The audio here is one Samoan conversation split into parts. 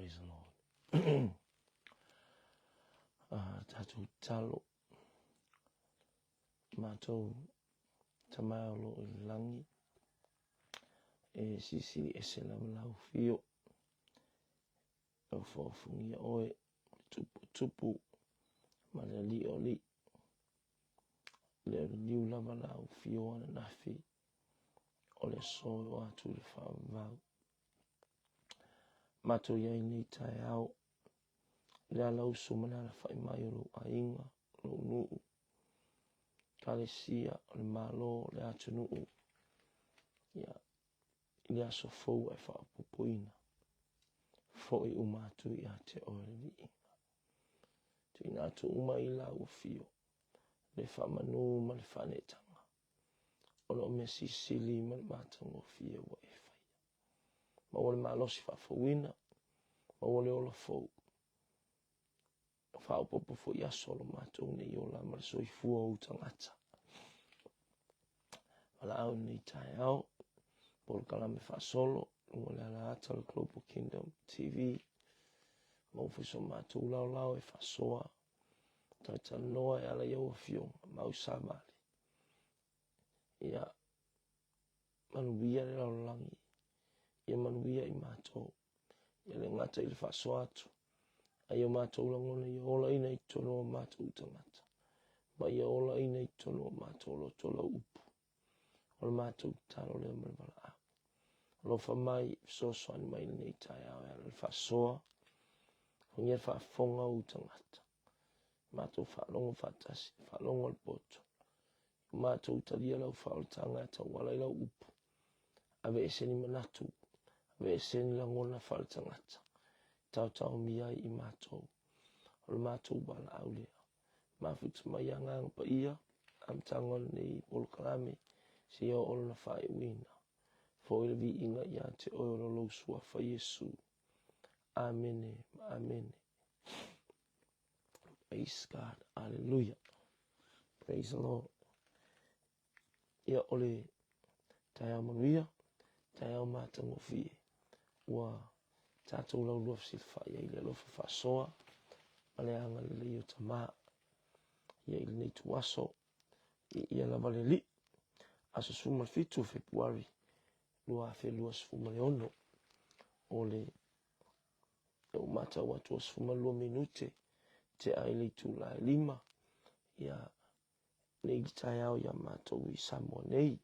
Praise the Lord. Ah, tātou talo. Mātou tamae o lo i langi. E sisili ese lava lau fio. Lau whaofungia oe. Tupu tupu. Ma le li o li. Le o liu lava lau fio ana nafi. O le aso e o atu i le faavavau. Matou i ai nei taeao, le ala uso ma le alafai mai o lou aiga, lou nuu, kalesia, o le Malo, le atunuu, ia, i le aso fou e faaopoopoina, foi uma atu ia te oe le viiga. Tuuina atu uma i lau afio, le faamanu ma le faaneetaga, o loo mea silisili ma le matagofie ua e faia. Maua le malosi faafouina, maua le ola fou, faaopoopo foi aso o lo matou nei ola ma le soifua o ou tagata. Valaau i lenei taeao, polokalame faasolo, luga o le ala ata o le Global Kingdom TV, maua foi so matou laolao e faasoa, talatalanoa e ala i au afioga ma au savali. Ia manuia le lalolagi, ia manuia i matou, ia le gata i le faasoa atu, a ia matou lagona ia olaina i totonu o matou tagata, ma ia olaina i totonu o matou loto lau upu. O le matou tatalo lea ma le valaau. Alofa mai, fesoasoani mai i lenei taeao e ala i le faasoa, Alofagia le faafofoga o ou tagata. Matou faalogo faatasi, faalogo a le poto. Ia matou talia lau faaolataga e tauala i lau upu. Aveese ni manatu, aveese ni lagona faaletagata, taotaomia ai i matou. O le matou valaau lea. Mafuta mai Agaga Paia, amataga o lenei polokalame, seia oo lona faaiuina. Foi le viiga ia te oe o lou Suafa Iesu. Amene ma amene. Praise God. Hallelujah. Praise the Lord. Ia o le taeao manuia, taeao matagofie. Ua tatou laulua fesilafai ai i le alofa faasoa ma le agalelei o Tama. Ia i lenei ituaso, ia lava le Alii. Aso 17 o Fepuari 2026, o le ua matau atu ua 12 minute tea i le itula e 5, ia nei le taeao iā matou i Samoa nei.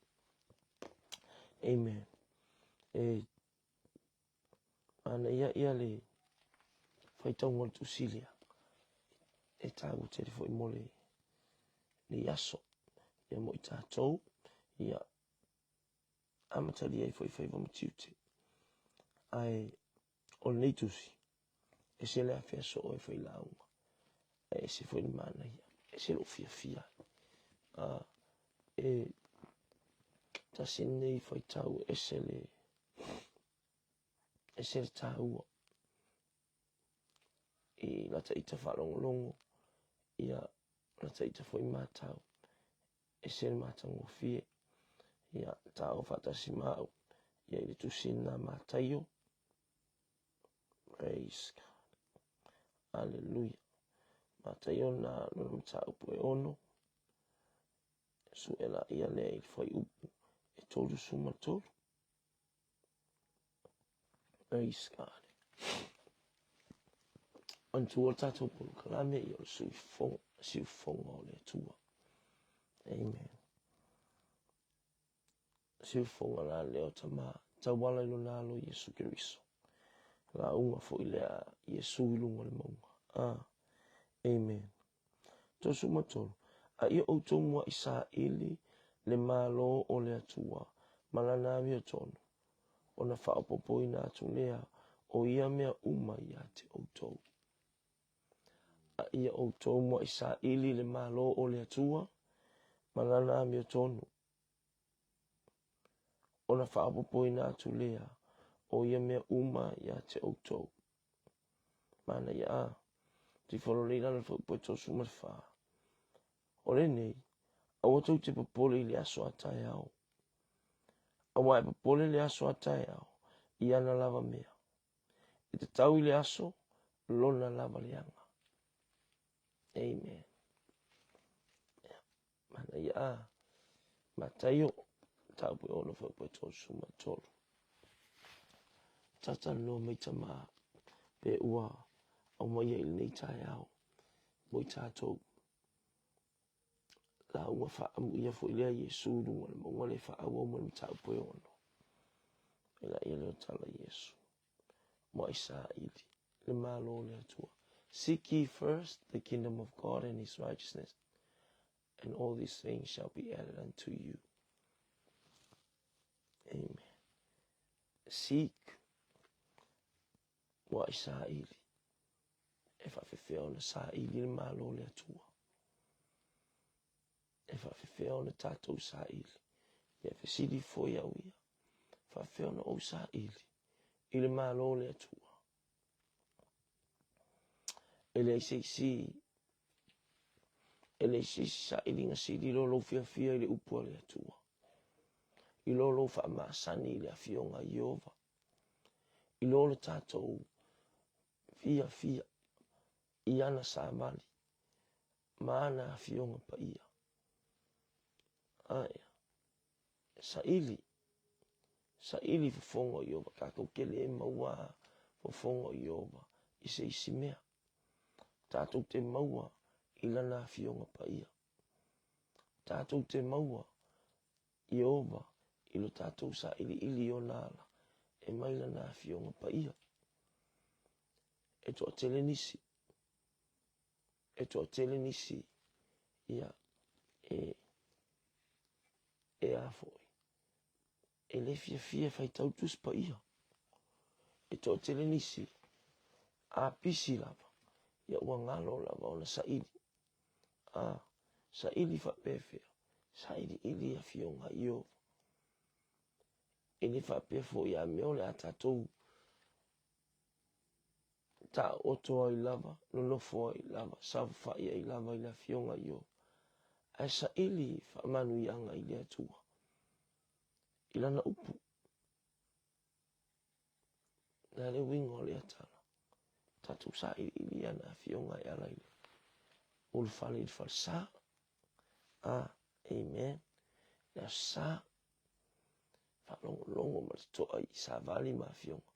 Amen. E manaia ia le faitauga o le tusi lea e tāua tele foi mo le nei aso ia mo i tātou ia amatalia ai foi faiva ma tiute. Ae o lenei tusi, ese le afea soo e fai lauga, ae ese foi le manaia, ese lou fiafia ai. E tasi lenei faitau ese le, ese le taua i lata ita faalogologo, ia lata ita foi matau, ese le matagofie. Ia, taoa faatasi ma au, ia i le tusi lena Mataio. Praise God. Aleluia. Mataio na lona mataupu e ono. Sue la ia lea i le fuaiupu e 33. Praise God. Manatua le tatou polokalame ia o le siufofoga o le Atua. Amen. Siufofoga la lea o Tama, tauala i lona alo Iesu Keriso. Lauga foi lea Iesu i luga o le mauga. Ah, amen. 33, A ia outou muaʻi saili le Malo o le Atua ma lana amiotonu, ona faaopoopoina atu lea o ia mea uma ia te outou. A ia outou muaʻi saili le Malo o le Atua ma lana amiotonu, ona faaopoopoina atu lea o ia mea uma ia te outou. Manaia a. Tifolo lei lalo le fuaiupu e 34. O lenei, aua tou te popole i le aso a taeao. Aua e popole le aso a taeao i ana lava mea. E tatau i le aso lona lava leaga. Amen. Ia, manaia a. Mataio, mataupu e 6 fuaiupu e 33. Talatalanoa mai tama pe ua aumaia i lenei taeao mo i tatou. Lauga faaamuia foi lea Iesu i luga o le mauga lea e faaauau mai le mataupu e 6. E laia lea o tala Iesu. Muai saili le Malo o le Atua. Seek ye first the kingdom of God and his righteousness, and all these things shall be added unto you. Amen. Seek muai saili. E faafefea ona saili le Malo o le Atua? E faafefea ona tatou saili? Mea fesili foi au ia. Faafefea ona ou saili i le Malo o le Atua? E leai se isi e leai se isi sailiga sili i lo lou fiafia i le upu a le Atua, i lo lou faamasani i le afioga a Ieova, i lo le tatou fiafia i ana savali ma ana afioga paia. Aea, saili, saili fofoga o Ieova, tatou te le maua fofoga o Ieova i se isi mea. Tatou te maua i lana afioga paia. Tatou te maua Ieova i lo tatou sailiili i ona ala e mai lana afioga paia. E toatele nisi, e toatele nisi ia e e a foi, e le fiafia e faitau Tusi Paia. E toatele nisi a pisi lava, ia ua galo lava ona saili. A, saili faapefea, sailiili afioga a Ieova. E le faapea foi a mea o le a tatou taooto ai lava, nonofo ai lava, saofafai ai lava i le afioga a Ieova, ae saili faamanuiaga i le Atua, i lana upu. O le a le uiga o lea tala? Tatou sailiili ana afioga e ala i le ulufale i le falesa. A, amen. Le aso sa, faalogologo ma le totoa i savali ma afioga,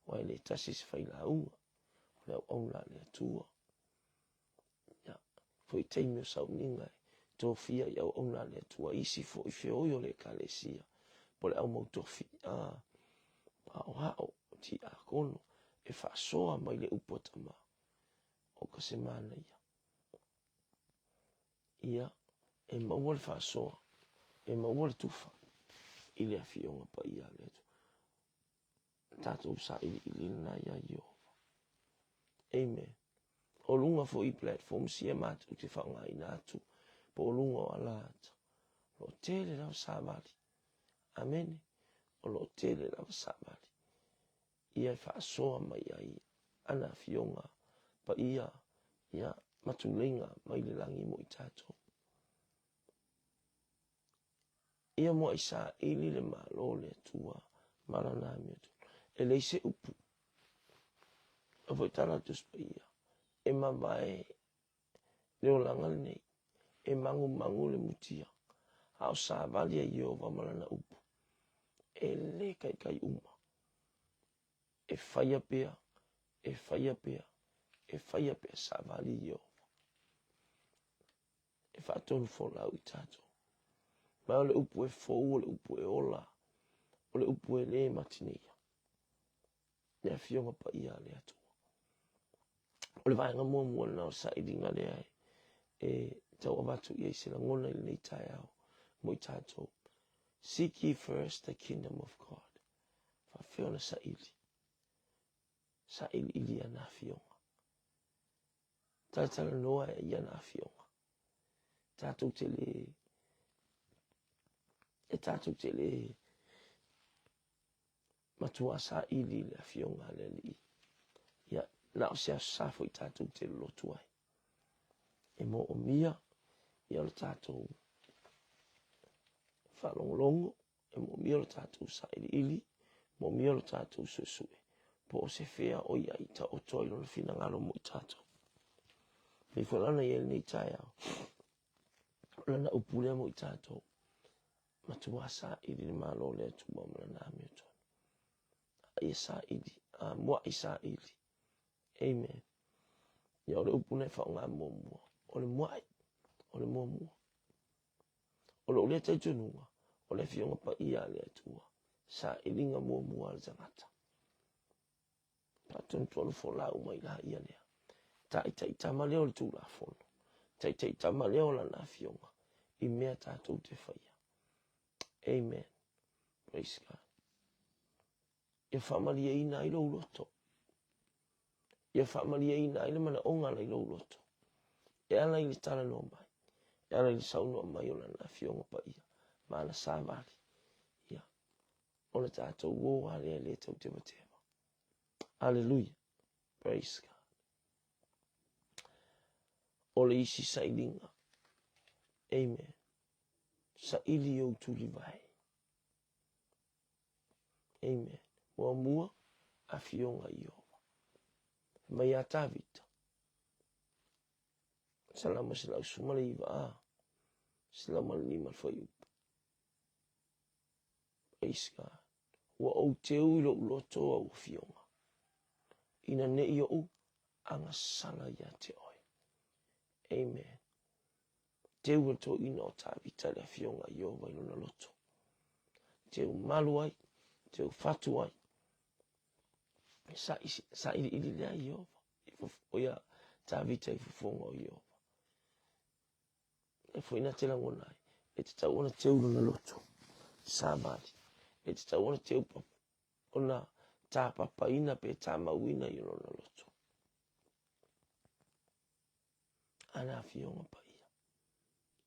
aua e le tasi se failauga, o le auauna a le Atua. Ia, foi i taimi o sauniga e tofia i auauna a le Atua, isi foi feoi o le Ekalesia, po o le au mau tofi, a, paohao, tiakono, e faasoa mai le upu a Tama, o ka se manaia. Ia, e maua le faasoa, e maua le tufa i le afioga paia a le Atua. Tatou sailiili lena iā Ieova. Amen. O luga foi i platforms ia matou te faaaogaina atu, po o luga o alaata, o lo o tele lava savali. Amene. O lo o tele lava savali. Ia e faasoa mai ai ana afioga paia, ia, ma tuleiga mai le lagi mo i tatou. Ia muai saili le Malo o le Atua ma lana amiotonu. E leai se upu. O foi tala a le Tusi Paia, e mavae le olaga lenei, e magumagu le mutia, a o savali a Ieova ma lana upu, e le kaikai uma. E faia pea, e faia pea, e faia pea savali Ieova. E faatonu folau i tatou. Ma o le upu e fou, o le upu e ola, o le upu e le matineia. Le afioga paia a le Atua. O le vaega muamua lena o le sailiga lea e tau avatu i ai se lagona i lenei taeao mo i tatou. Seek ye first the kingdom of God. Faafefea ona saili. Sailiili ana afioga. Talatalanoa i ana afioga. Tatou te le e tatou te le matua saili i le afioga a le Alii. Ia, na o se aso sa foi tatou te lolotu ai. E moomia ia lo tatou faalogologo, e moomia lo tatou sailiili, moomia lo tatou suesue. Po o se fea o ia i taoto ai lona finagalo mo i tatou. Pei foi la ona i ai lenei taeao. O lana upu lea mo i tatou. Matua saili le Malo o le Atua ma lana amiotonu. A ia saili, a muai saili. Amen. Ia o le upu lea e faaaoga muamua. O le muai, o le muamua. O lou lea talitonuga, o le Afioga Paia a le Atua, sailiga muamua a le tagata. Faatuatuanu folau mai la ia lea. Taitai tama lea o le Tulafono. Taitai tama lea o lana Afioga i mea tatou te faia. Amen. Praise God. Ia faamalieina ai lou loto. Ia faamalieina ai le manaoga la i lou loto. E ala i le talanoa mai, e ala i le saunoa mai o lana Afioga Paia ma ana savali. Ia, ona tatou o lava lea e le tau tevateva. Aleluia. Praise God. O le isi sailiga. Amen. Saili i ou tulivae. Amen. Muamua, Afioga i Ieova. Mai ia Tavita. Salamo 119 a. 105 le fuaiupu. Praise God. Ua ou teu i lou loto au afioga, ina ne i ou agasala ia te oe. Amen. Teu e le toeaina o Tavita le afioga i Ieova i lona loto. Teu malu ai, teu fatu ai. Sailiili lea Ieova, o ia Tavita i fofoga o Ieova. E foi na te lagona ai, e tatau ona teu lona loto, savali. E tatau ona teu ona tapapaina pe tamauina i lona loto. Ana afioga paia.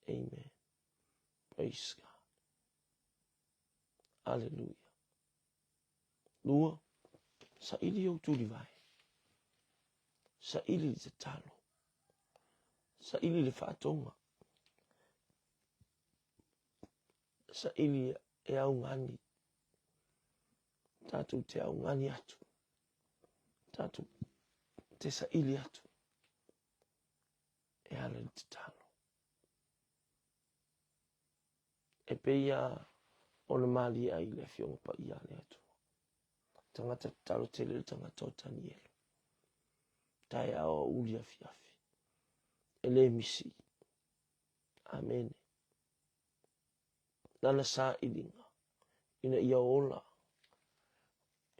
Amen. Praise God. Aleluia. Lua, saili ou tulivae. Saili le tatalo. Saili le faatoga. Saili e augani. Tatou te augani atu. Tatou te saili atu. E ala i le tatalo. E pei lava ona malie ai le Afioga Paia a le Atua. Tagata tatalo tele le tagata o Tanielu. Taeao aoauli afiafi. E le misi. Amene. Lana sailiga ina ia ola,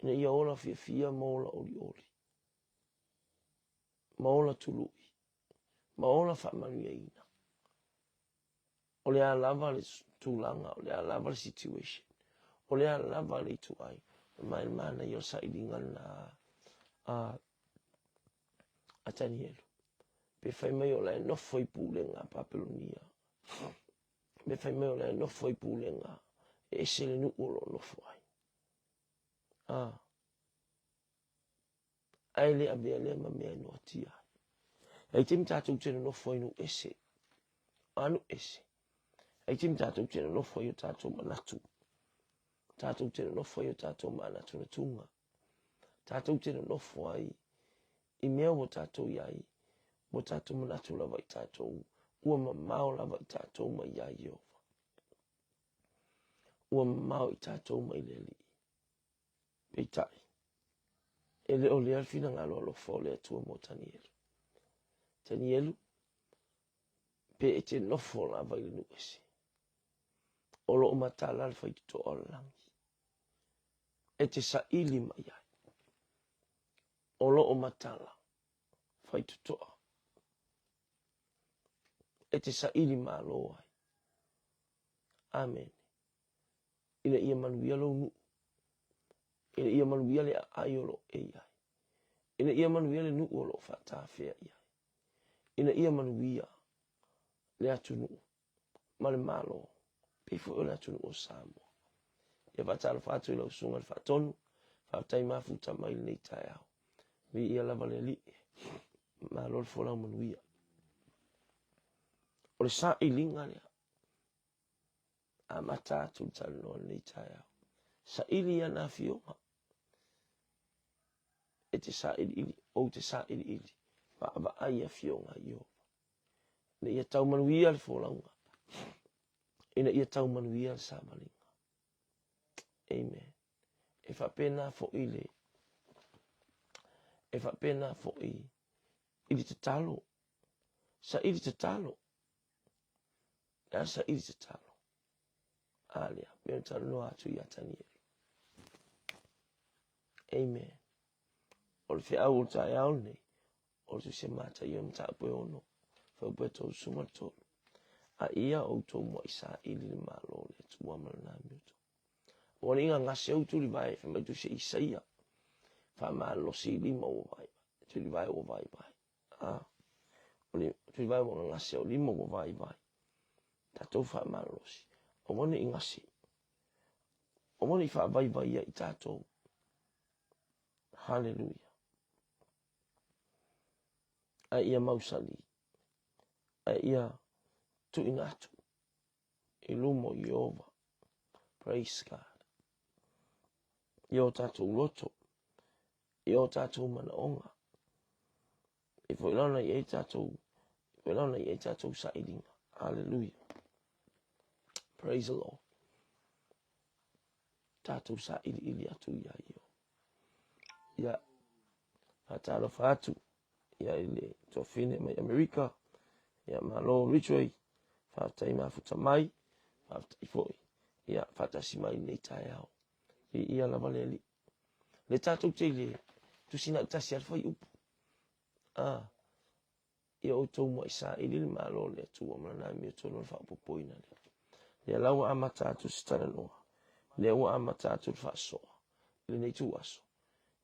ina ia ola fiafia ma ola olioli, ma ola tului, ma ola faamanuiaina. O le a lava le tulaga, o le a lava le situation, o le a lava le ituai, ma e manaia o le sailiga lena a a Tanielu. Pe fai mai o la e nofo i pulega a Papelonia, pe fai mai o la e nofo i pulega e ese le nuu o lo o nofo ai. A, ae le avea lea ma mea e noatia ai. E ai taimi tatou te nonofo ai nuu ese, a nuu ese. E ai taimi tatou te nonofo ai o tatou manatu, tatou te nonofo ai o tatou manatunatuga, tatou te nonofo ai i mea ua tatou i ai, ua tatou manatu lava i tatou, ua mamao lava i tatou mai iā Ieova. Ua mamao i tatou mai le Alii. Peitai, e le o lea le finagalo alofa o le Atua mo Tanielu. Tanielu, pe e te nofo lava i le nuu ese, o lo o matala le faitotoa o le lagi, e te saili mai ai. O lo o matala faitotoa, e te saili malo ai. Amene. Ina ia manuia lou nuu, ina ia manuia le aai o lo o e i ai, ina ia manuia le nuu o lo o faatafea i ai, ina ia manuia le atunuu ma le Malo, pei foi o le atunuu o Samoa. Ia faatalofa atu i lau susuga i le Faatonu, faafetai mafuta mai i lenei taeao. Viia lava le Alii, malo le folau manuia. O le sailiga lea, amata atu le talanoa i lenei taeao. Saili ana afioga. E te sailiili, ou te sailiili, vaavaai i afioga a Ieova, ina ia tau manuia le folauga, ina ia tau manuia le savaliga. Amen. E faapena foi le e faapena foi i le tatalo. Saili tatalo. Le a saili tatalo? A lea, pei ona talanoa atu ia Tanielu. Amen. O le feau o le taeao lenei, o le Tusi a Mataio mataupu e 6, fuaiupu e 33. A ia outou muai saili le Malo o le Atua ma lana amiotonu. Aua ne i gagase ou tulivae, fai mai Tusi a Isaia, faamalosi i lima ua vaivai, tulivae ua vaivai. A, o le tulivae ua gagase, o lima ua vaivai. Tatou faamalosi, aua ne i gase, aua ne i faavaivai ai tatou. Haleluia. A ia mausali, a ia tuuina atu i luma o Ieova. Praise God. I o tatou loto, i o tatou manaoga, e foi la ona i ai tatou, e foi la ona i ai tatou sailiga. Hallelujah. Praise the Lord. Tatou sailiili atu ia Ieova. Ia, faatalofa atu ia i le tuafine mai Amerika, ia malo Ridgeway, faafetai mafuta mai, faafetai foi, ia faatasi mai lenei taeao. Viia lava le Alii. Le tatou te le tusi na o le tasi lava le fuaiupu. Ah, ia outou muai saili le Malo o le Atua ma lana amiotonu o le faaopoopoina lea. Lea la ua amata atu se talanoa, lea ua amata atu le faasoa i lenei ituaso,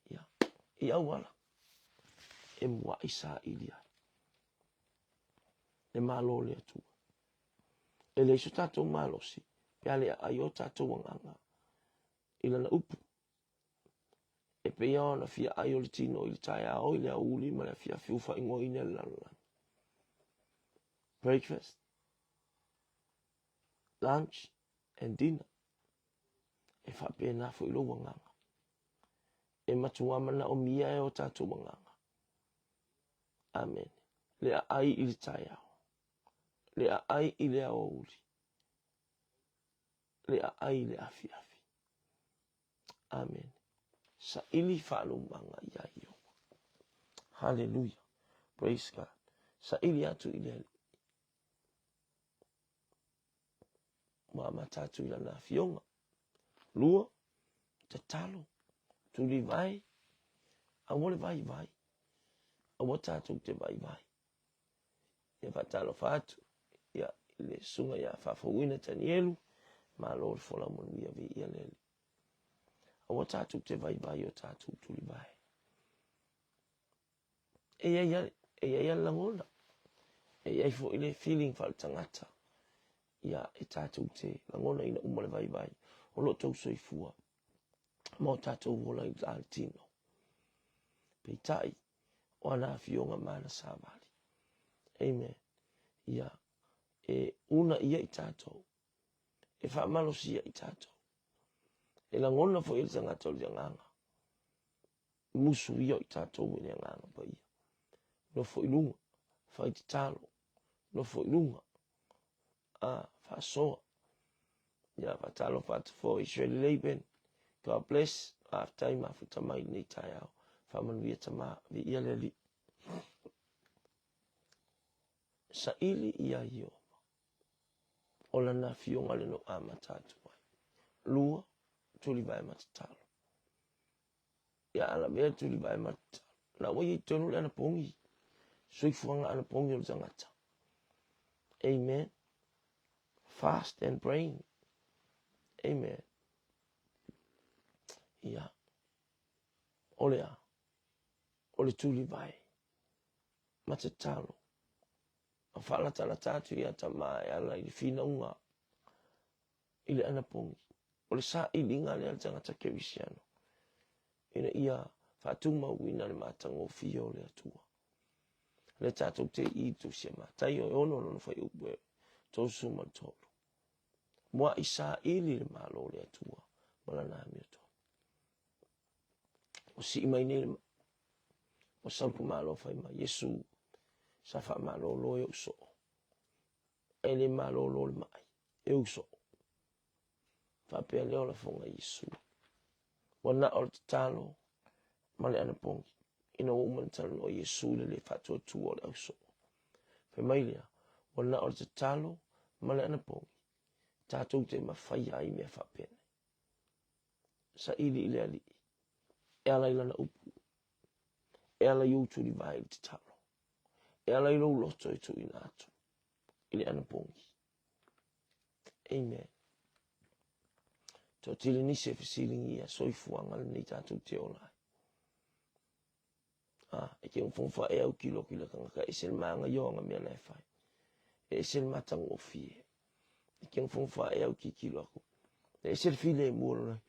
ia, i auala e muai saili ai le Malo o le Atua. E leai so tatou malosi pe a le aai o tatou agaga i lana upu. E pei lava ona fia ai o le tino i le taeao, i le aoauli ma le afiafi ua faaigoaina e le lalolagi. Breakfast, lunch and dinner. E faapena foi lou agaga. E matua manaomia e o tatou agaga. Amene. Le aai i le taeao. Le aai i le aoauli. Le aai i le afiafi. Amene. Saili faalumaga iā Ieova. Haleluia. Praise God. Saili atu i le Alii. Ua amata atu i lana afioga. Lua, tatalo, tulivae, aua le vaivai. Aua tatou te vaivai. Ia faatalofa atu ia i le susuga ia Faafouina Tanielu, malo le folau manuia, viia le Alii. Aua tatou te vaivai o tatou tulivae. E i ai, e i ai le lagona, e i ai foi le feeling faaletagata, ia e tatou te lagonaina uma le vaivai o lo outou soifua ma o tatou ola i le tino. Peitai, o ana afioga ma ana savali. Amen. Ia, e una ia i tatou. E faamalosia i tatou. E lagona foi e le tagata o le agaga. Musu ia o i tatou e le agaga paia. Nofo i luga, fai tatalo, nofo i luga, a faasoa. Ia faatalofa atu foi Shirley Laban. God bless. Faafetai mafuta mai lenei taeao. Faamanuia tama, viia le Alii. Saili ia Ieova. O lana afioga le no amata atu ai. Lua, tulivae ma tatalo. Ia a lavea le tulivae ma tatalo. La ua i tonu le anapogi. Soifuaga anapogi o le tagata. Amen. Fast and praying. Amen. Ia. O le a? O le tulivae ma tatalo. Ma faalatalata atu ia Tama e ala i le finauga i le anapogi. O le sailiga lea a le tagata kerisiano ina ia faatumauina le matagofie o le Atua. Le tatou te i Tusi a Mataio e 6 lona fuaiupu e 33. Muai saili le Malo o le Atua ma lana amiotonu. Ua sii mai nei le Ua sau le tamaloa fai mai, Iesu, sa faamalolo e ou soo. E le malolo le mai, e ou soo. Faapea lea o lafoga i Iesu. Ua na o le tatalo ma le anapogi ina ua uma ona talanoa Iesu i le le faatuatua o le ausoo. Fai mai lea, ua na o le tatalo ma le anapogi tatou te mafaia ai mea faapenei. Saili i le Alii e ala i lana upu, e ala i ou tulivae i le tatalo, e ala i lou loto e tuuina atu i le anapogi. Amen. Toatele nisi e fesiligia soifuaga lenei tatou te ola ai. A, e ke nofonofo aʻe au kilo atu i le tagata, e ese le māgaioaga mea na e fai. E ese le matagofie. E ke nofonofo aʻe au kikilo aku. E ese le filemu o lona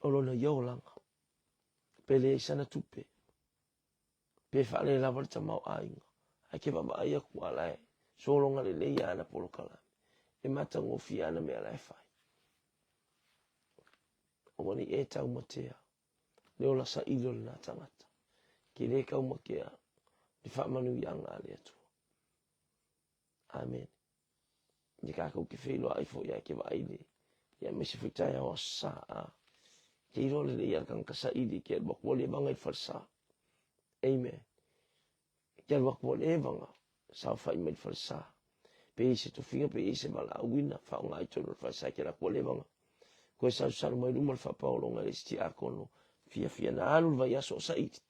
o lona ia olaga. Pe leai sana tupe. Pe faalelava le tamaoaiga. Ae ke vaavaai aku a la e sologa lelei ana polokalame. E matagofie ana mea la e fai. Aua ne i e taumatea le ola saili o lena tagata. Ke le taumatea le faamanuiaga a le Atua. Amene. Ia kākou ke feiloai foi ae ke vaai le ia aemaise foi taeao aso Sa a. Ke iloa lelei a le tagata saili ke alu atu ua leva ona i le falesa. Amen. Ke alu atu ua leva ona saofai mai le falesa. Pe i ai se tofiga pe i ai se valaauina faaaoga i totonu o le falesa ke alu atu ua leva ona toe salusalu mai luma o le faapaologa e le isi tiakono fiafia na alu le vaiaso o saili.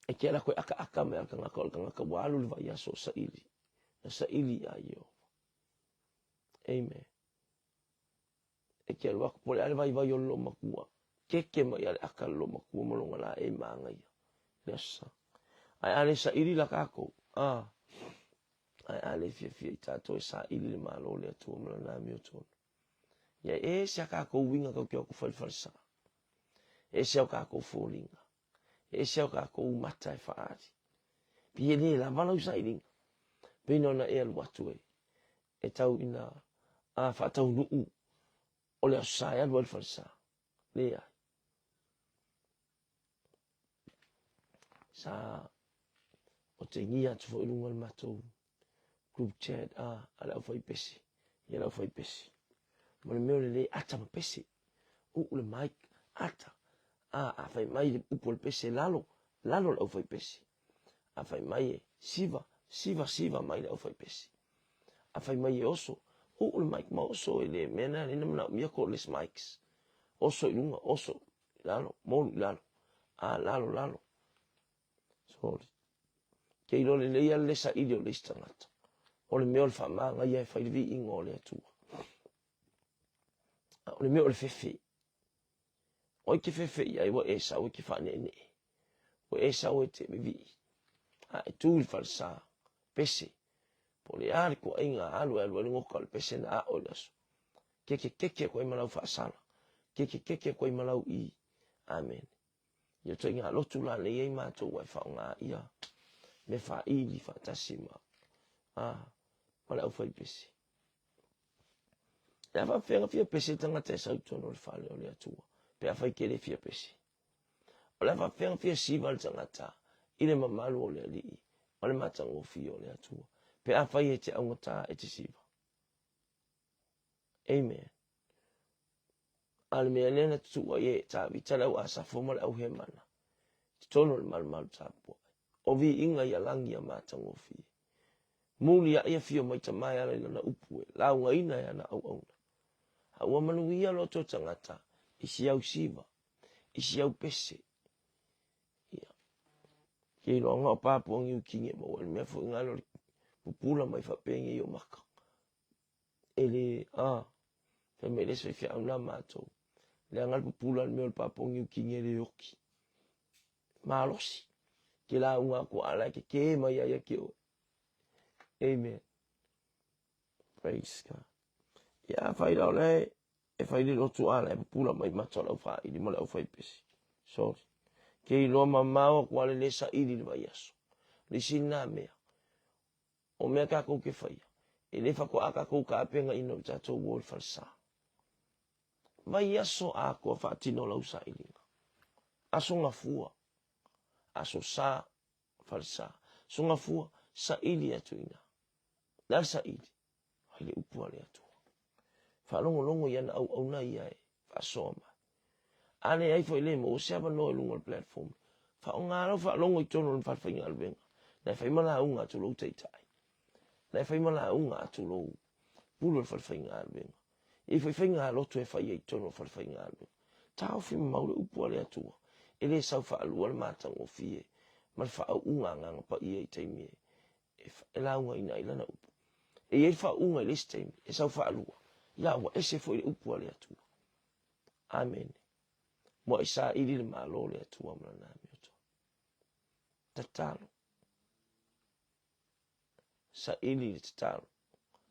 E ke ala koe akaaka mai a le tagata o le tagata ua alu le vaiaso o saili. Na saili iā Ieova. Amen. E ke alu aku po o le a le vaivai o le loomatua. Keke mai ia le aka le loomatua ma lona laei mānaia. Le aso Sa. Ae a le saili la kākou, a, ae a le fiafia i tātou e saili le Malo o le Atua ma lana amiotonu. Ia e ese a kākou uiga tatou te o atu fai le falesa. E ese a kākou foliga. E ese a kākou mata e faaali. Pei e le lava lau sailiga. Pei na ona e alu atu e, e tau ina a faataunuu o le Aso Sa e alu ai le falesa. Leai. Sa otegia atu foi i luga o le matou group chat a, a le aufaipese, ia le aufaipese. Ma le mea o le le ata ma pese. Uu le mic, ata. A, a fai mai le upu o le pese lalo, lalo le aufaipese. A fai mai e siva, siva, siva mai le aufaipese. A fai mai e oso, uu le mic ma oso e le mea na lena manaomia cordless mics. Oso i luga, oso i lalo, molu i lalo. A, lalo, lalo. Sorry. Ke iloa lelei a le saili o le isi tagata. O le mea o le faamānaia e fai le viiga o le Atua. A o le mea o le fefe. O ai ke fefe i ai ua e sau e ke faaneenee. Ua e sau e te vivii. A e tu i le falesa, pese. Po o le a le tuuaiga a alu e alu ai le goka o le pese na aʻo i le aso. Keke keke atu ai ma lau faasala. Keke keke atu ai ma lau i. Amene. Ia ituaiga lotu la nei ai matou ua e faaaoga ia mea faaili faatasi ma a ma le aufaipese. Le a faapefea ona fia pese tagata e sau i totonu o le fale o le Atua pe afai ke le fia pese. O le a faapefea ona fia siva le tagata i le mamalu o le Alii ma le matagofie o le Atua pe afai e te augata e te siva. Amen. A o le mea lea na tutuu ai e Tavita le au Asafo ma le au Hemana i totonu o le malumalu tapuai, o viiga ia lagi ia matagofie. Muli aʻe afio mai tama e ala i lana upu e laugaina e ana auauna. A ua manuia loto tagata i si au siva, i si au pese. Ia. Ke iloaga o Papua Niu Kini e maua i le mea foi ngalo le pupula mai faapenge i o maka. E le, a, fai mai le isi faifeau na matou. Leaga le pupula le mea o le Papua Niu Kini e le oki. Malosi. Ke lauga atu a la e kekē mai ia ia te oe. Amen. Praise God. Ia, afai la o la e, e fai le lotu a la e pupula mai mata o le aufaili ma le aufaipesi. Sorry. Ke iloa mamao atu a le le saili le vaiaso. Le isi lena mea. O mea kākou ke faia, e le faatoa kākou tapenaina o le tatou uo i le falesa. Vaiaso atoa faatino lau sailiga. Aso Gafua, Aso Sa, Falesa. Aso Gafua, saili atu i ina. Le a le saili? Fai le upu a le Atua. Faalogologo i ana auauna ia e faasoa mai. A leai foi le maua se avanoa i luga o le platform, faaaoga lau faalogo i totonu o le falefaigaluega, na e fai ma lauga atu lou taitai, na e fai ma lauga atu lou pule o le falefaigaluega. E i ai foi faigalotu e fai ai i totonu o le falefaigaluega. Taofi mamao le upu a le Atua, e le sau faalua le matagofie ma le faauuga Agaga Paia i taimi e laugaina ai lana upu. E i ai le faauuga i le isi taimi, e sau faalua, ia ua ese foi le upu a le Atua. Amene. Muai saili le Malo o le Atua ma lana amiotonu. Tatalo. Saili le tatalo.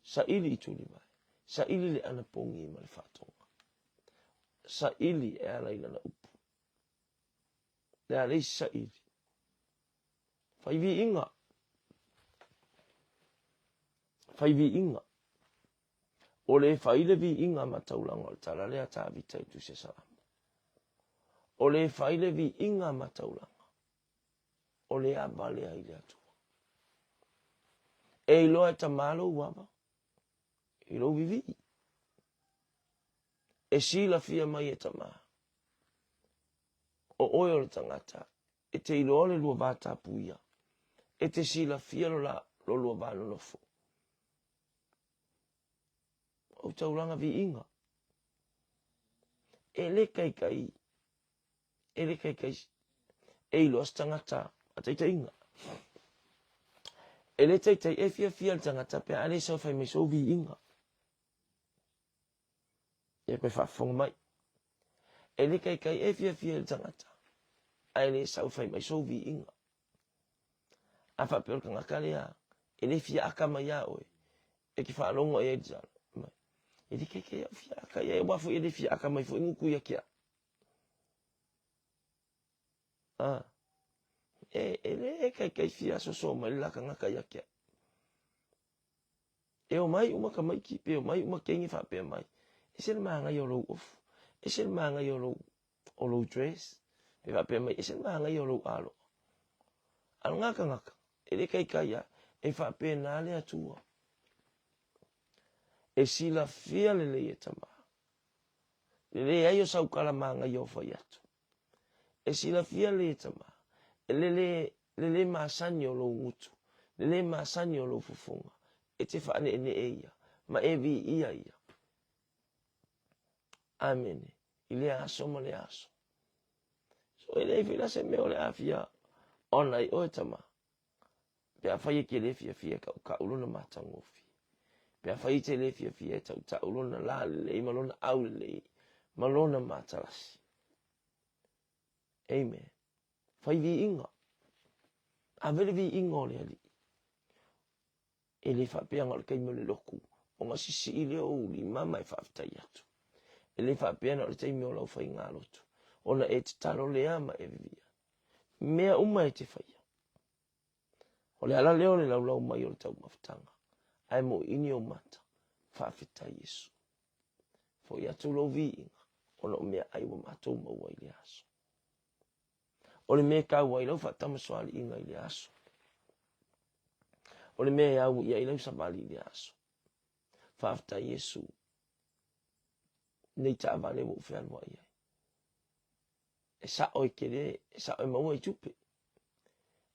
Saili i tulivae. Saili le anapogi ma le faatoga. Saili e ala i lana upu. Le a le isi saili. Fai viiga. Fai viiga. O le fai le viiga ma taulaga o le tala lea Tavita i Tusi a Salamo. O le fai le viiga ma taulaga o le ava lea i le Atua. E iloa e Tamā lou ava i lou vivii. E silafia mai e Tamā o oe o le tagata e te iloa le lua va tapuia, e te silafia lo la lo lua va nonofo. O taulaga viiga. E le kaikai, e le kaikai e iloa se tagata a taitaiga. E le taitai e fiafia le tagata pe a le sau fai mai sou viiga. Ia koe faafofoga mai. E le kaikai e fiafia i le tagata, ae le sau fai mai sou viiga. A faapea o le tagata lea, e le fia aka mai iā oe, e te faalogo i ai le mai. E le kaikai au fia aka i ai, aua foi e le fia aka mai foi gutu ia ke au. Ah, e, e le kaikai fia soso mai le la tagata ia ke au. E omai uma tamaiti pe omai uma teine faapea mai, ese le manaia o lou ofu, ese le manaia o lou, o lou dress, pe faapea mai, ese le manaia o lou aloa. A o lena tagata, e le taitai lava, e faapena le Atua. E silafia lelei e Tama, le leai o sau tala manaia o fai atu. E silafia lelei e Tama, le le, le le masani o lou gutu, le le masani o lou fofoga, e te faaneenee ia, ma e viia ia. Amene. I lea aso ma lea aso. So e leai foi la se mea o le a fia ona ai oe Tama. Pe afai e te le fiafia e tautau lona matagofie. Pe afai e te le fiafia e tautau lona la lelei ma lona aulelei ma lona matalasi. Amen. Fai viiga. Ave le viiga o le Alii. E le faapea na o le taimi o le lotu ona sisii lea o ou lima ma e faafetai atu. E le faapea na o le taimi o lau faigalotu ona e tatalo lea ma e vivia. Mea uma e te faia. O le ala lea o le laulau mai o le taumafataga, ae moiini ou mata, faafetai Iesu. Foi atu lou viiga ona o meaai ua matou maua i le aso. O le mea e taua ai lau faatamasoaliiga i le aso. O le mea e au i ai lau savali i le aso. Faafetai Iesu nei taavale ua ou fealuai ai. E sa'o e tele, e sa'o e maua i tupe.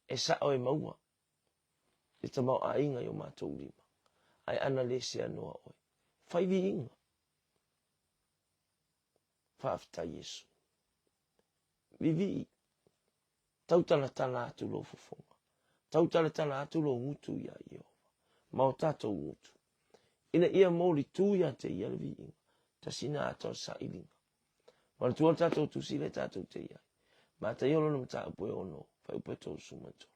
E sa'o e maua le tamaoaiga i o matou lima. Ae ana le seanoa oe. Fai viiga. Faafetai Iesu. Vivii, tautalatala atu lou fofoga. Tautalatala atu lou gutu iā Ieova, ma o tatou gutu, ina ia molitu iā te ia le viiga, tasi na ata o le sailiga. Manatua le tatou tusi lea tatou te i ai. Mataia o lona mataupu e ono, fuaiupu e 33.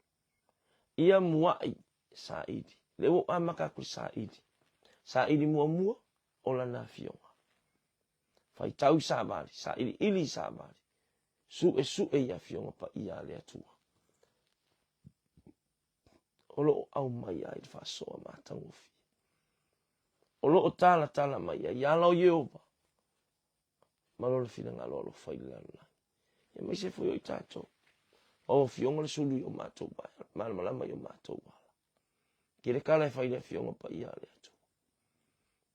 Ia mua'i saili. Lea ua ou amata atu i le saili. Saili muamua o lana afioga. Faitau i savali, sailiili i savali, suʻesuʻe i afioga paia a le Atua. O lo o aumai ai le faasoa matagofie. O lo o talatala mai ai ala o Ieova. ma lona finagalo alofa i le lalolagi. Aemaise foi o i tatou. O Afioga le sulu i o matou vae, malamalama i o matou ala. Tele tala e fai i le Afioga Paia a le Atua.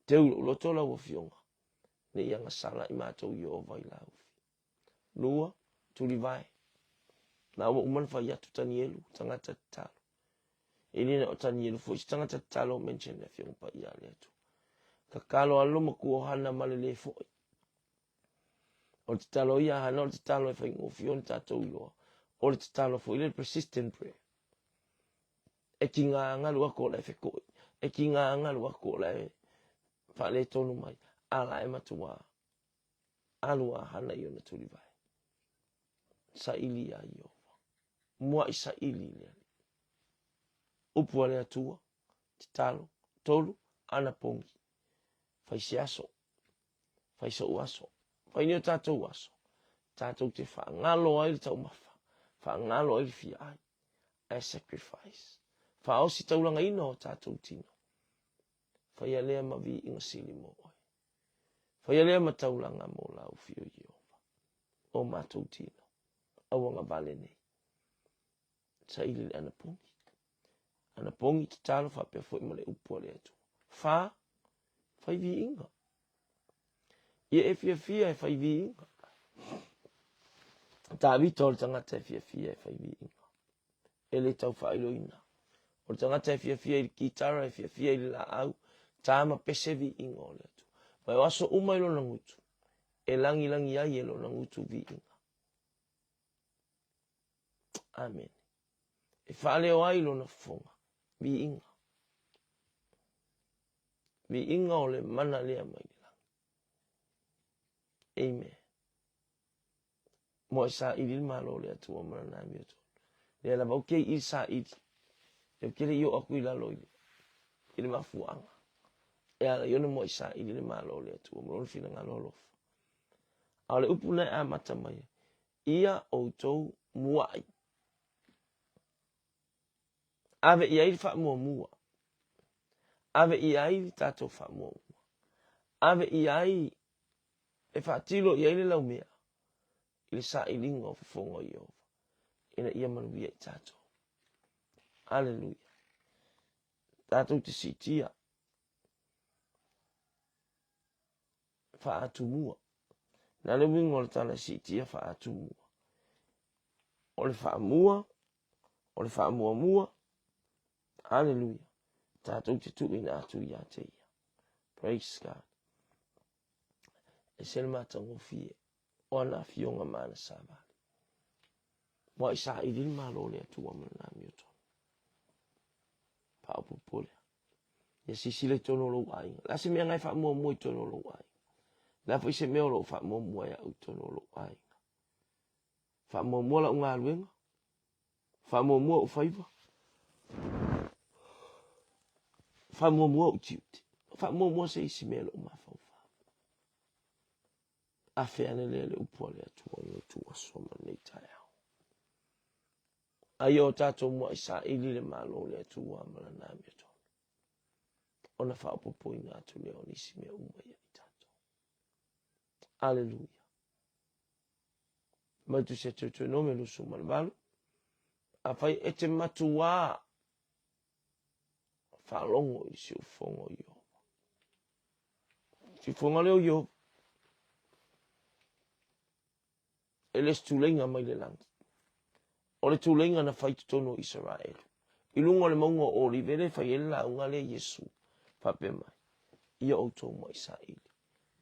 Teu i lou loto lau Afioga, ne i agasala i matou Ieova i laufi. Lua, tulivae. Na ua uma ona fai atu Tanielu, tagata tatalo. E le na o Tanielu foi se tagata tatalo o mention le Afioga Paia a le Atua. Tatalo a lo matua o Hana ma le le foi. O le tatalo ia a Hana o le tatalo e faigofie ona tatou iloa. O le tatalo foi le persistent prayer. E tiga galu atu o la e feto'i, e tiga galu atu o la e faaletonu mai, a la e matua alu a Hana i ona tulivae. Saili iā Ieova. Mua'i saili i le Alii. Upu a le Atua, tatalo, tolu, anapogi. Fai se aso, fai so'u aso, fai ni o tatou aso, tatou te faagalo ai le taumafa, faagalo ai le fia ai, ae sacrifice. Faaosi taulagaina o tatou tino. Faia lea ma viiga sili mo oe. Faia lea ma taulaga mo lau fio Ieova. O matou tino, auagavale nei. Saili le anapogi. Anapogi tatalo faapea foi ma le upu a le Atua. Fa, fai viiga. Ia e fiafia e fai viiga. Tavita o le tagata e fiafia e fai viiga. E le tau faailoina. O le tagata e fiafia i le kitara, e fiafia i le laau, tā ma pese viiga o le Atua. Ma o aso uma i lona gutu, e lagilagi ai e lona gutu viiga. Amene. E faaleo ai lona fofoga, viiga. Viiga o le mana lea mai le lagi. Amen. Mo e saili le malo o le Atua ma lana amiotonu. Lea lava ou te i saili. Lea ou te le i oo atu i lalo i le, i le mafuaaga. E ala i ona mo e saili le malo o le Atua ma lona finagalo alofa. A o le upu na e amata mai ai, ia outou mua'i. Ave i ai le faamuamua. Ave i ai le tatou faamuamua. Ave i ai e faatilo i ai le laumea i le sailiga o fofoga o Ieova ina ia manuia i tatou. Aleluia. Tatou te siitia faatumua. Na le uiga o le tala e siitia faatumua. O le faamua, o le faamuamua, aleluia, tatou te tuuina atu ia te ia. Praise God. E se le matagofie o ana afioga ma ana savali. Ua i saili le malo o le Atua ma lana amiotonu. Faaopoopo lea. Ia silasila i totonu o lou aiga. O le a se mea na e faamuamua i totonu o lou aiga? O le a foi se mea o lo o faamuamua e au i totonu o lou aiga? Faamuamua lau galuega? Faamuamua ou faiva? Faamuamua ou tiute? Faamuamua se isi mea i lou mafaufau? Afe ane lea le upu a le Atua i lenei ituaso ma lenei taeao. A ia o tatou muai saili le Malo o le Atua ma lana amiotonu, ona faaopoopoina atu lea o nisi mea uma ia i tatou. Aleluia. Mai Tusi a Teutoenome 28, Afai e te matuā faalogo i le siufofoga o Ieova. Siufofoga lea o Ieova. E le se tuleiga mai le lagi. O le tuleiga na fai i totonu o Isaraelu. I luga o le mauga o Olive lea e fai ai le lauga lea Iesu faapea mai, Ia outou muai saili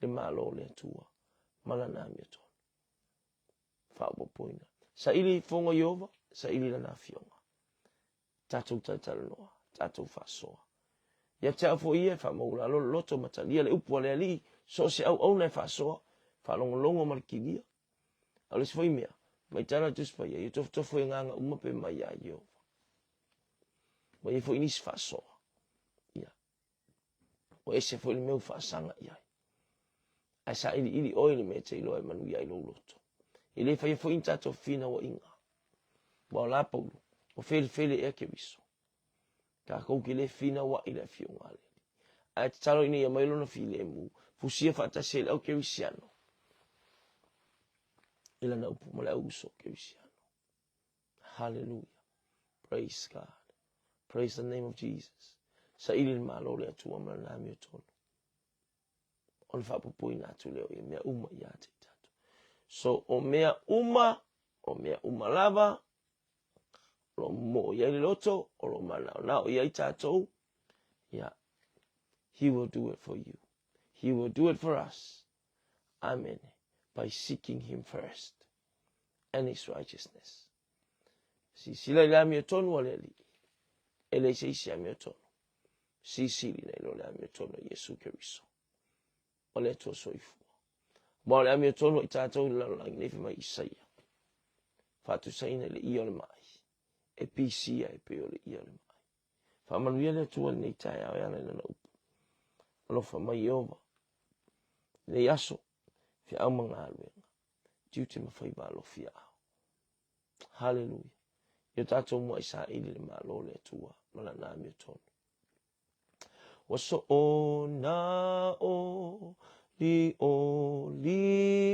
le Malo o le Atua ma lana amiotonu. Faaopoopoina. Saili i fofoga o Ieova, saili i lana afioga. Tatou talatalanoa, tatou faasoa. Ia te au foi ia e faamaualalo le loto ma talia le upu a le Alii, so o se auauna e faasoa, faalogologo ma le kilia. A o le isi foi mea, mai tala le Tusi Paia, ia tofotofo i agaga uma pe mai iā Ieova. Ua i ai foi nisi faasoa. Ia, ua ese foi le mea ua faasaga i ai. Ae sailiili oe i le mea e te iloa e manuia ai lou loto. E le faia foi ni tatou fefinauaiga. Ua o la Paulo, ua felefele ea Keriso. Tatou te le fefinauai i le Afioga a le Alii. Ae tatalo ina ia aumai lona filemu, fusia faatasi ai le au kerisiano. I lana upu ma le au uso Kerisiano. Hallelujah. Praise God. Praise the name of Jesus. Saili le Malo o le Atua ma lana amiotonu. Ona faapupuina atu lea o ia mea uma ia te i tatou. So, o mea uma, o mea uma lava, o lo o momoo i ai le loto, o lo o manaonao i ai tatou, yeah, He will do it for you. He will do it for us. Amen. By seeking Him first and His righteousness. Sisila i le amiotonu a le Alii. E leai se isi amiotonu. Sisili nei lo le amiotonu a Iesu Keriso. O le Atua soifua. Ma o le amiotonu i tātou i le lalolagi nei fai mai Isaia. Faatusaina i le ia o le mai. E pisia e pei o le ia o le mai. Faamanuia le Atua lenei taeao e ala i lana upu. Alofa mai Ieova. Lenei aso, feau ma galuega, tiute ma faiva alofi ao. Haleluia. Ia tatou muai saili le Malo o le Atua ma lana amiotonu. Ua soona olioli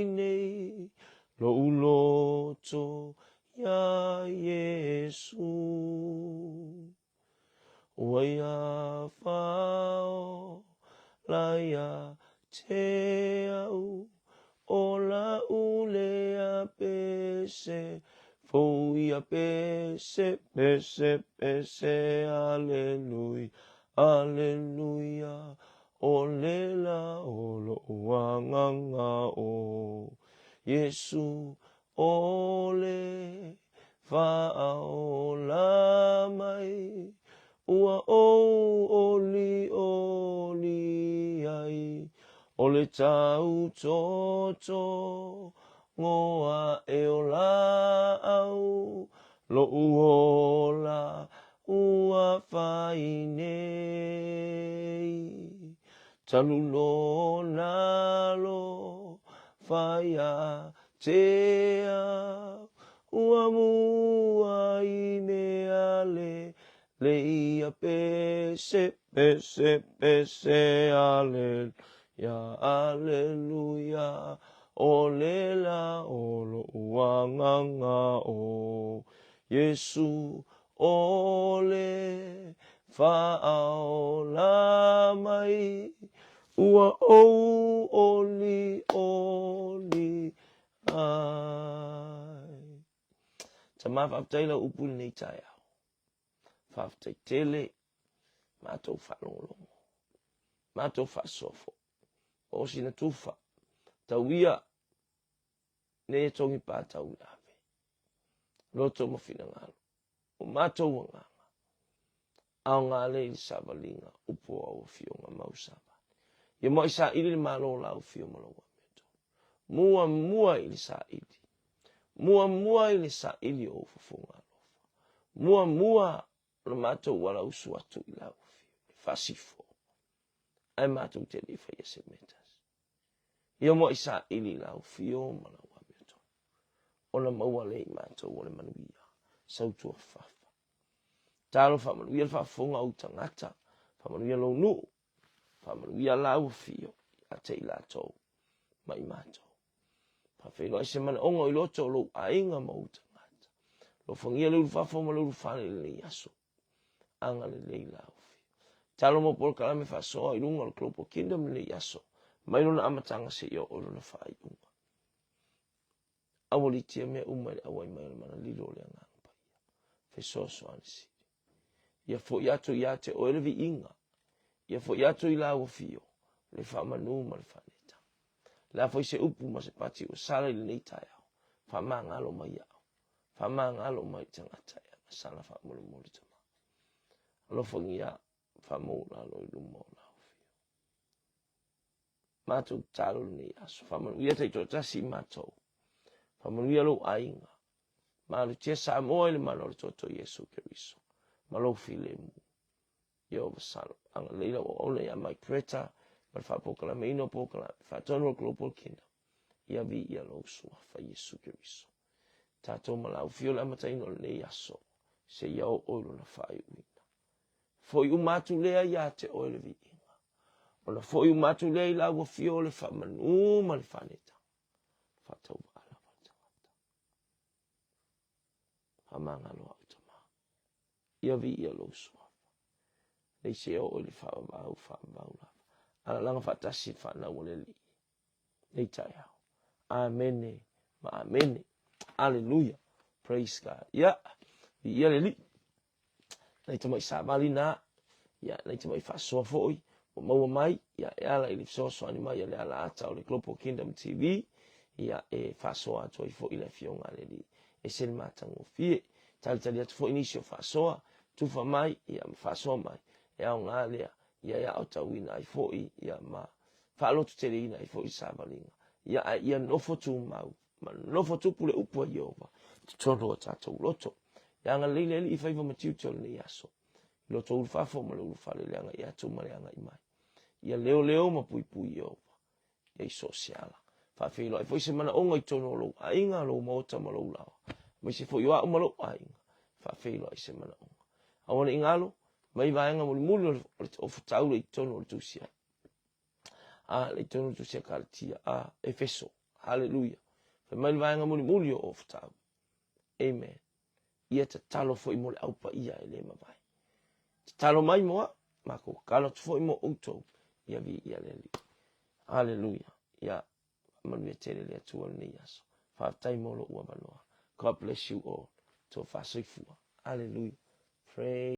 nei lou loto iā Iesu. Ua ia faaola ia te au o la'u lea pese fou ia pese, pese, pese, aleluia, aleluia, o le la o lo'u agaga o Iesu o le faaola mai ua ou olioli ai o le tau toto ngoa e o laau lo'u ola ua fai nei talu lona alofa ia te au ua mua i mea lelei ia pese, pese, pese, aleluia, aleluia, o le la o lo'u agaga o Iesu o le faaola mai ua ou olioli ai. Tama, faafetai lau upu i lenei taeao. Faafetai tele matou faalogologo, matou faasoa foi. O sina tufa, tau ia nei e togi pā tau i ave. Loto ma finagalo, o matou agaga, aoga lea i le savaliga upu o au afioga mau savali. Ia muai saili le Malo o lau afio ma lou amiotonu. Muamua i le saili. Muamua i le saili o ou fofoga alofa. Muamua o le matou alausu atu i lau afio. E faasifo. Ae matou te le faia se mea tasi. Ia muai saili i lau fio ma lau amiotonu. Ona maua lea i matou o le manuia, sautua fafa. Talo faamanuia le faafofoga o ou tagata, faamanuia lou nuu, faamanuia lau afio ia te i latou ma i matou. Faafeiloai se manaoga o i loto o lou aiga ma ou tagata. Alofagia le ulufafo ma le ulufale i lenei aso. Agalelei lau afio. Talo mo polokalame faasoa i luga o le Global Kingdom lenei aso, mai lona amataga seia oo i lona faaiuga. Aualiitia mea uma i le auai mai o le mana lilo o le Agaga Paia. Fesoasoani sili. Ia foi atu ia te oe le viiga. Ia foi atu i lau afio le faamanu ma le faanetaga. Le a foi se upu ma se pati ua sala i lenei taeao, faamagalo mai au. Faamagalo mai tagata e agasala faamolemole tama. Alofagia faamou lalo i luma o lau afio. Matou tatalo lenei aso. Faamanuia taitoatasi i matou. Faamanuia lou aiga. Malutia Samoa i le mana o le Toto Iesu Keriso. Ma lou filemu. Ieova Salo. Agalelei lau auauna ia Mike Preta ma le faapokalameina o polokalame. Faatonu o Global Kingdom. Ia viia lou suafa Iesu Keriso. Tatou ma lau fio le amataina o lenei aso. Seia oo i lona faaiuina. Foi uma atu lea ia te oe le viiga. Ona foi uma atu lea i lau afio o le faamanu ma le faanetaga. Faatauvaa lava le tagata. Faamagalo au Tama. Ia viia lou suafa. Nei se oo i le faavavau, faavavau lava. Alalaga faatasi le fanau a le Alii. Nei taeao. Amene ma amene. Aleluia. Praise God. Ia, viia le Alii. Nai tamai savali na, ia, nai tamai faasoa foi, ua maua mai, ia, e ala i le fesoasoani mai a le alaata o le Global Kingdom TV, ia, e faasoa atu ai foi le Afioga a le Alii. E se le matagofie. Talitali atu foi nisi o faasoa, tufa mai, ia, ma faasoa mai, e aoga lea, ia, e aotauina ai foi, ia, ma faalototeleina ai foi savaliga. Ia, ae ia nofo tumau ma nofo tupu le upu a Ieova i totonu o tatou loto. Ia agalelei le Alii i faiva ma tiute o lenei aso, i loto ulufafo ma le ulufale, le agai atu ma le agai mai. Ia leoleo ma puipui Ieova ia i so o se ala. Faafeiloai foi se manaoga i totonu o lou aiga, lou maota ma lou laoa, aemaise foi o au ma lou aiga, faafeiloai se manaoga. Aua ne i galo, mai vaega mulimuli o le ofutaula i totonu o le tusi a a le totonu o le tusi a Kalatia, a Efeso. Haleluia. Fai mai le vaega mulimuli o ofutau. Amen. Ia tatalo foi mo le au paia e le mavae. Tatalo mai mo au, makou tatalo atu foi mo outou, ia viia le Alii. Haleluia. Ia manuia tele le Atua lenei aso. Faafetai mo lou avanoa. God bless you all. Tofa soifua. Haleluia. Praise.